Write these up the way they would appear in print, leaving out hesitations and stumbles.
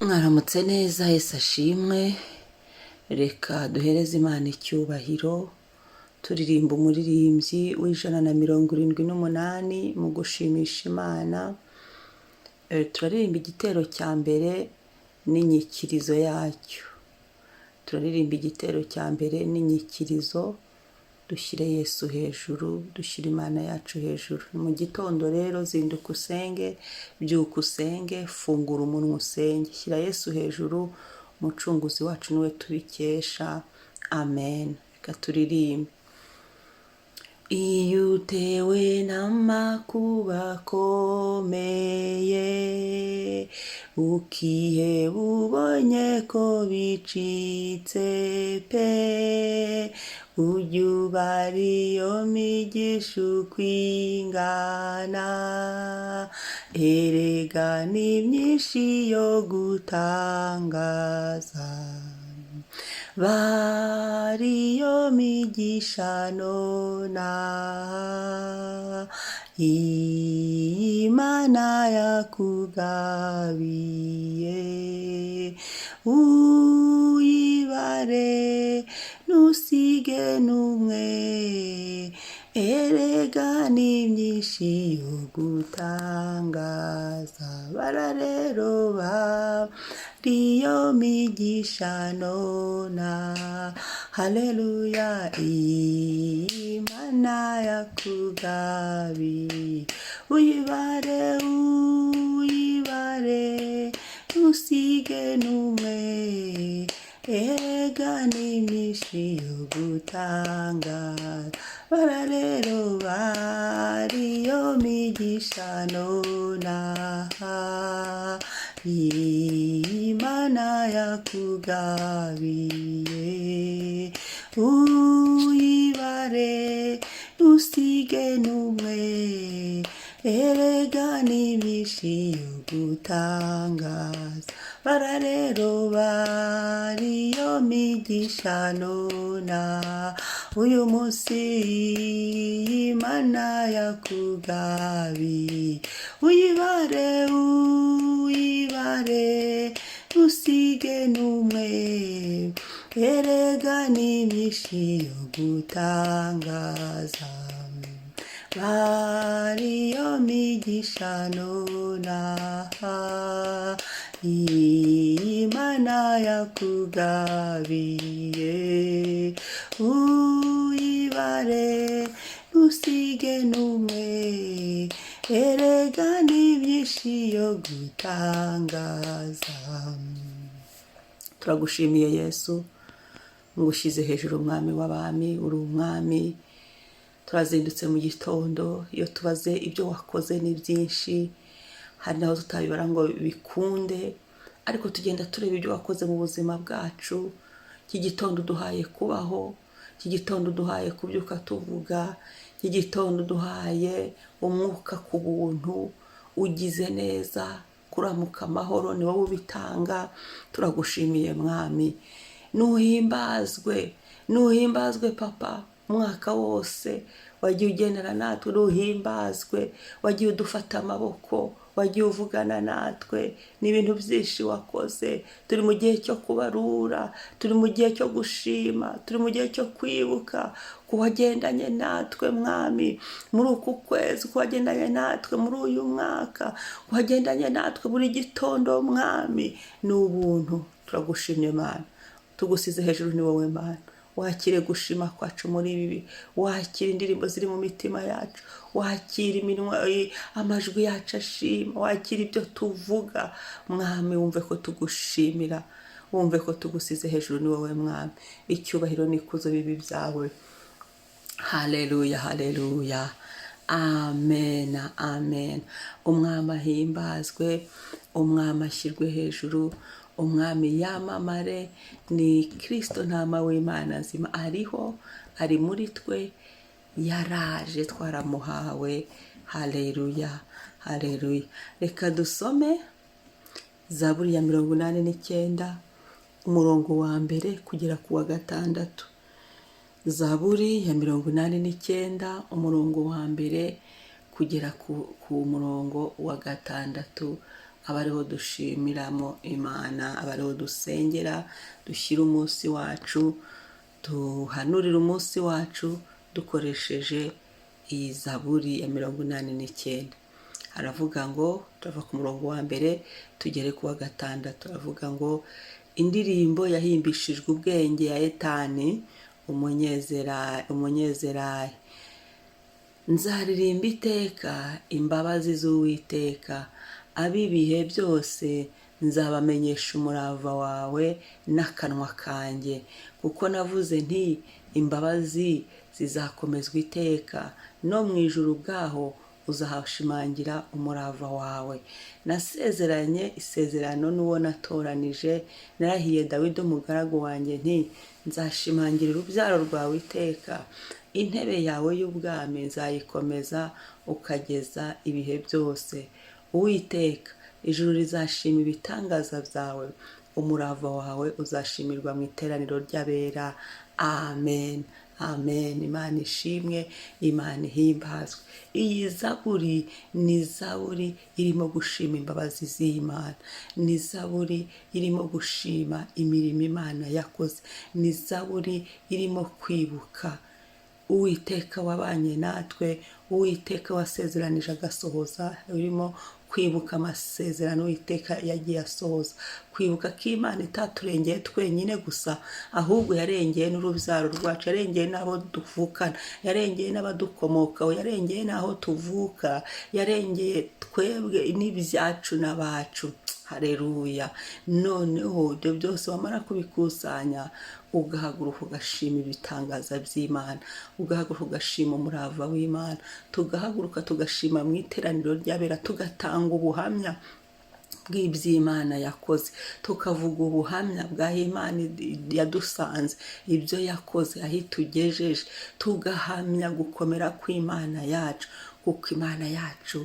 Mwaramutse neza, Yesu ashimwe. Reka duhereze Imana icyubahiro turirimba umuririmbyi w'178 mu gushimisha Imana. Turaririmba igitero cya mbere n'inyikirizo yacyo. Turaririmba igitero cya mbere n'inyikirizo, dushyire Yesu hejuru, dushyire Imana yacu hejuru. Ni mu gitondo rero, zinduka usenge, byuka usenge, fungura umunwa usenge, shyira Yesu hejuru, Umucunguzi wacu niwe tubikesha. Amen. Reka turirimbe. Iyo utewe n'amakuba akomeye, ukiheba ubonye ko bicitse pe, ujye ubara iyo migisha uko ingana, erega ni myinshi yo gutangaza. Bara iyo migisha nonaha Imana yakugabiye, uyibare ntusige n'umwe, erega ni myinshi yo gutangaza. Bara rero bara iyo migisha nona, haleluya, Imana yakugabiye, uyibare, uyibare, ntusige n'umwe, erega ni myinshi yo gutangaza. Bara rero bara iyo migisha nonaha Imana yakugabiye, uyibare ntusige n'umwe, erega ni myinshi yo gutangaza. Bara rero bara iyo migisha nona uyu munsi Imana yakugabiye, uyibare, uyibare, ntusige n'umwe, erega ni myinshi yo gutangaza. Bara iyo migisha nonaha Imana yakugabiye, uyibare ntusige n'umwe, erega ni byinshi yo gutangaza. Turagushimiye Yesu, ngushyize hejuru, Umwami w'abami, uri Umwami. Turazindutse mu gitondo, iyo tubaze ibyo wakoze ni byinshi, hari naho tutabibara ngo bikunde, ariko tugenda tureba ibyo wakoze mu buzima bwacu. Iki gitondo uduhaye kubaho, iki gitondo uduhaye kubyuka tuvuga, iki gitondo uduhaye umwuka ku buntu, ugize neza kuramuka amahoro, ni wowe ubitanga. Turagushimiye Mwami, nuhimbazwe, nuhimbazwe Papa. Umwaka wose wagiye ugendana natwe, nuhimbazwe. Wagiye udufata amaboko, wagiye uvugana natwe, ni ibintu byinshi wakoze. Turi mu gihe cyo kubarura, turi mu gihe cyo gushima, turi mu gihe cyo kwibuka kuwagendanye natwe Mwami muri uku kwezi, kuwagendanye natwe muri uyu mwaka, kuwagendanye natwe buri gitondo. Mwami, ni ubuntu. Turagushimye Mana, tugusize hejuru, ni wowe Mana. Wakire gushima kwacu muri ibi, wakire indirimbo ziri mu mitima yacu, wakire iminwa, amajwi yacu ashima, wakire ibyo tuvuga. Mwami, wumve ko tugushimira, wumve ko tugusize hejuru, ni wowe Mwami. Icyubahiro n'ikuzo bibi byawe. Haleluya, haleluya, amen, amen. Umwami ahimbazwe, Umwami ashyirwe hejuru, Umwami yamamare. Ni Kirisito Ntama w'Imana nzima, ariho, ari muri twe, yaraje, twaramuhawe. Haleluya, haleluya. Reka dusome Zaburi ya 89, umurongo wa mbere kugera ku wa gatandatu. Zaburi ya 89, umurongo wa mbere kugera ku murongo wa gatandatu. Aba ariho dushimiramo Imana, aba ariho dusengera, dushyira umunsi wacu, duhanurira umunsi wacu dukoresheje iyi zaburi ya 89. Aravuga ngo, turava ku murongo wa mbere tugere ku wa gatandatu. Aravuga ngo: indirimbo yahimbishijwe ubwenge ya Etani Umunyezerayi. Nzaririmba iteka imbabazi z'Uwiteka, ab'ibihe byose nzabamenyesha umurava wawe n'akanwa kanjye, kuko navuze nti: imbabazi zizakomezwa iteka, no mu ijuru ubwaho uzahashimangira umurava wawe. Nasezeranye isezerano n'uwo natoranije, narahiye Dawidi umugaragu wanjye nti: nzashimangira urubyaro rwawe iteka, intebe yawe y'ubwami nzayikomeza ukageza ibihe byose. Uwiteka, ijuru rizashima ibitangaza byawe, umurava wawe uzashimirwa mu iteraniro ry'abera. Amen, amen. Imana ishimwe, Imana ihimbazwe. Iyi zaburi ni zaburi irimo gushima imbabazi z'Imana, ni zaburi irimo gushima imirimo Imana yakoze, ni zaburi irimo kwibuka Uwiteka wabanye natwe, Uwiteka wasezeranije agasohoza, urimo kwibuka amasezerano Uwiteka yagiye asohoza, kwibuka ko Imana itaturengeye twenyine gusa, ahubwo yarengeye n'urubyaro rwacu, yarengeye n'abo duvukana, yarengeye n'abadukomokaho, yarengeye n'aho tuvuka, yarengeye twebwe n'ibyacu n'abacu. Hareruya! Noneho ibyo byose wamara kubikusanya, ugahaguruka ugashima ibitangaza by'Imana, ugahaguruka ugashima umurava w'Imana, tugahaguruka tugashima mu iteraniro ry'abera, tugatanga ubuhamya bw'iby'Imana yakoze, tukavuga ubuhamya bw'aho Imana yadusanze, ibyo yakoze, aho itugejeje, tugahamya gukomera kw'Imana yacu, kuko Imana yacu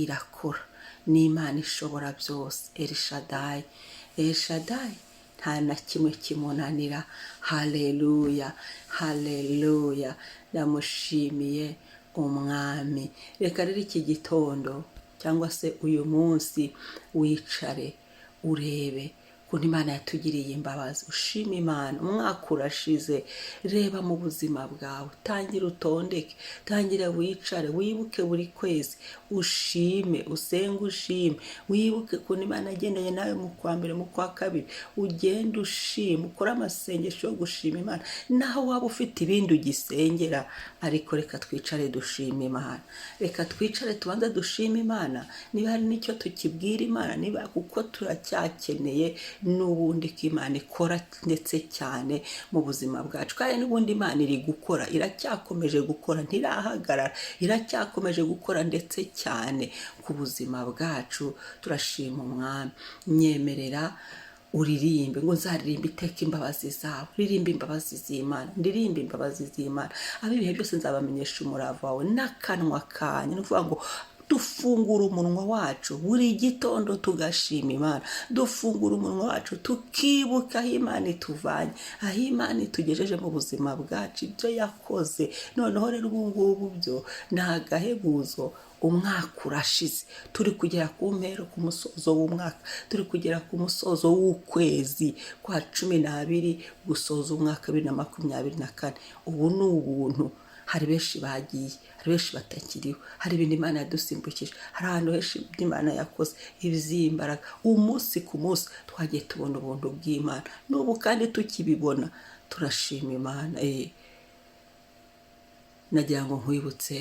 irakora, ni Imana ishobora byose. Elishadayi, Elishadayi, nta na kimwe kimunanira. Haleluya, haleluya! Ndamushimiye Umwami. Reka rero iki gitondo cyangwa se uyu munsi wicare urebe ukuntu Imana yatugiriye imbabazi, ushima Imana. Umwaka urashize, reba mu buzima bwawe, tangira utondeke, tangira wicare wibuke buri kwezi, ushime, usenge, ushime, wibuke ukuntu Imana yagendanye nawe mu kwa mbere, mu kwa kabiri, ugende ushima, ukore amasengesho yo gushima Imana, naho waba ufite ibindi ugisengera. Ariko reka twicare dushime Imana, reka twicare tubanze dushime Imana, niba hari n'icyo tukibwira Imana, niba kuko turacyakeneye n'ubundi ko Imana ikora ndetse cyane mu buzima bwacu. Kandi n'ubundi Imana iri gukora, iracyakomeje gukora, ntirahagarara, iracyakomeje gukora ndetse cyane ku buzima bwacu. Turashima Umwami. Nyemerera uririmbe ngo: nzaririmba iteka imbabazi zawe. Ririmba imbabazi z'Imana, ndirimbe imbabazi z'Imana. Ab'ibihe byose nzabamenyesha umurava wawe n'akanwa kanjye. Ni ukuvuga ngo dufungura umunwa wacu buri gitondo tugashima Imana, dufungura umunwa wacu tukibuka aho Imana ituvanye, aho Imana itugejeje mu buzima bwacu, ibyo yakoze. Noneho rero ubu ngubu byo ni agahebuzo. Umwaka urashize, turi kugera ku mpera, ku musozo w'umwaka, turi kugera ku musozo w'ukwezi kwa 12 gusoza umwaka 2024. Ubu ni ubuntu. Hari benshi bagiye, hari benshi batakiriho, hari ibintu Imana yadusimbukije, hari ahantu henshi Imana yakoze iby'imbaraga. Umunsi ku munsi twagiye tubona ubuntu bw'Imana, n'ubu kandi tukibibona turashima Imana. Nagira ngo nkwibutse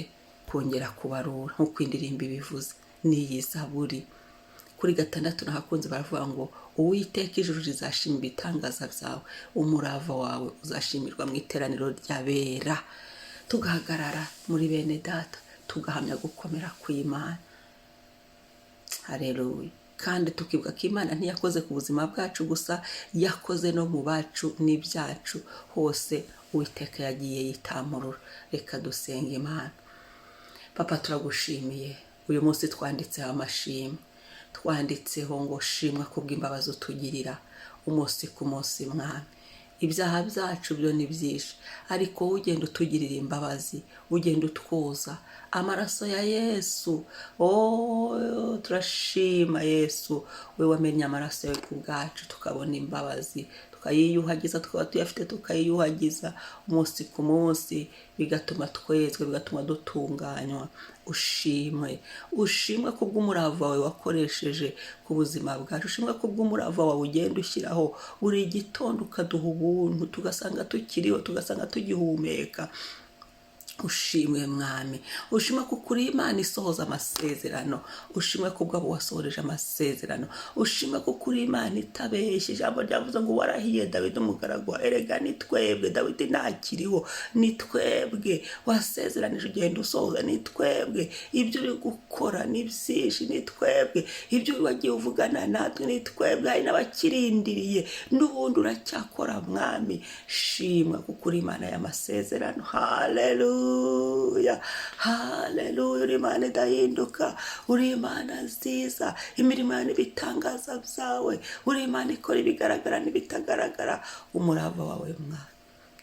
kongera kubarura nk'uko indirimbo ibivuze. N'iyi zaburi kuri gatandatu nahakunze, baravuga ngo: Uwiteka, ijuru rizashima ibitangaza byawe, umurava wawe uzashimirwa mu iteraniro ry'abera. Tugahagarara muri bene data, tugahamya gukomera kw'Imana. Hareruya! Kandi tukibuka ko Imana ntiyakoze ku buzima bwacu gusa, yakoze no mu bacu n'ibyacu hose. Uwiteka yagiye yitamurura. Reka dusenga Imana. Papa, turagushimiye. Uyu munsi twanditseho amashimwe, twanditseho ngo: shimwa kubw'imbabazi utugirira umunsi ku munsi. Mwami, Ibyaha byacu byo ni byinshi, ariko wowe ugenda utugirira imbabazi, ugenda utwoza amaraso ya Yesu. Oh, turashima Yesu, we wamennye amaraso yawe ku bwacu, tukabona imbabazi, tukayiyuhagiza, tukaba tuyafite, tukayiyuhagiza umunsi ku munsi, bigatuma twezwa, bigatuma dutunganywa. Ushimwe, ushimwe kubw'umurava wawe wakoresheje ku buzima bwacu. Ushimwe kubw'umurava wawe ugenda ushyiraho buri gitondo, ukaduha ubuntu, tugasanga tukiriho, tugasanga tugihumeka. Ushimwe Mwami, ushimwe kuko uri Imana isohoza amasezerano. Ushimwe kubwo wasohoreje amasezerano. Ushimwe kuko uri Imana itabeshya. Ijambo ryavuze ngo warahiye Dawidi umugaragu wawe. Erega ni twebwe, Dawidi ntakiriho, ni twebwe wasezeranije ugenda usohoza, ni twebwe ibyo uri gukora ni byinshi, ni twebwe ibyo wagiye uvugana natwe, ni twebwe. Hari n'abakirindiriye, n'ubundi uracyakora Mwami. Shimwa kuko uri Imana y'amasezerano. Haleluya, haleluya! Uri Imana idahinduka, uri Imana nziza, imirimo yawe n'ibitangaza byawe. Uri Imana ikora ibigaragara n'ibitagaragara. Umurava wawe Mwami,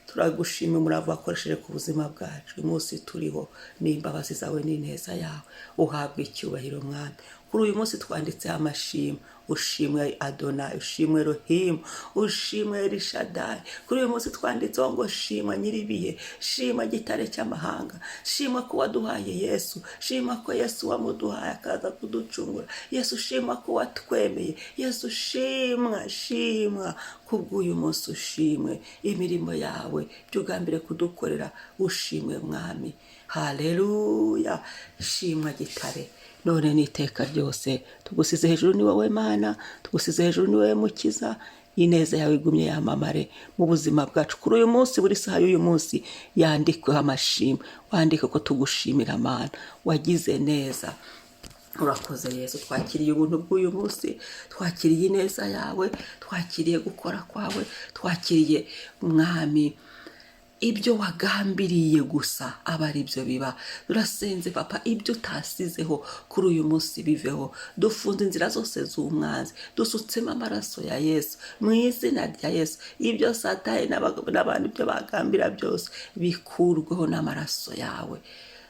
turagushima umurava wakoresheje ku buzima bwacu. Uyu munsi turiho n'imbabazi zawe n'ineza yawe. Uhabwa icyubahiro Mwami. Kuri uyu munsi twanditseho amashimwe. Ushimwe Adonai, ushimwe Elohim, ushimwe Elishadai. Kuri uyu munsi twanditseho ngo shimwa Nyiribihe, shimwa Gitare cy'amahanga, shimwa ko waduhaye Yesu, shimwa ko Yesu wamuduhaye akaza kuducungura. Yesu, shimwa ko watwemeye. Yesu, shimwa, shimwa kubw'uyu munsi. Ushimwe imirimo yawe, ibyo ugambiriye kudukorera. Ushimwe Mwami. Haleluya! Shimwa Gitare, none n'iteka ryose. Tugusize hejuru, ni wowe Mana. Tugusize hejuru, ni wowe Mukiza. Ineza yawe igumye yamamare mu buzima bwacu. Kuri uyu munsi, buri saha y'uyu munsi yandikweho amashimwe, wandike ko tugushimira Mana, wagize neza. Urakoze Yesu. Twakiriye ubuntu bw'uyu munsi, twakiriye ineza yawe, twakiriye gukora kwawe, twakiriye Mwami ibyo wagambiriye gusa aba ari byo biba. Turasenze Papa, ibyo utasizeho kuri uyu munsi biveho. Dufunze inzira zose z'umwanzi, dusutsemo amaraso ya Yesu. Mu izina rya Yesu, ibyo Satani n'abantu ibyo bagambira byose bikurweho n'amaraso yawe.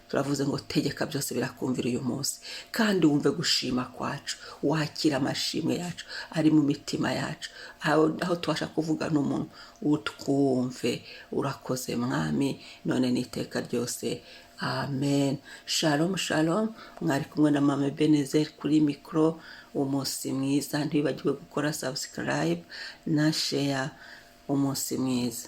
Turavuze ngo tegeka byose birakumvira uyu munsi, kandi wumve gushima kwacu, wakira amashimwe yacu ari mu mitima yacu, aho tubasha kuvuga n'umuntu utwumve. Urakoze Mwami, none n'iteka ryose. Amen. Shalom, shalom. Mwari kumwe na Mama Ebenezer kuri mikoro. Umunsi mwiza. Ntiwibagirwe gukora subscribe na share. Umunsi mwiza.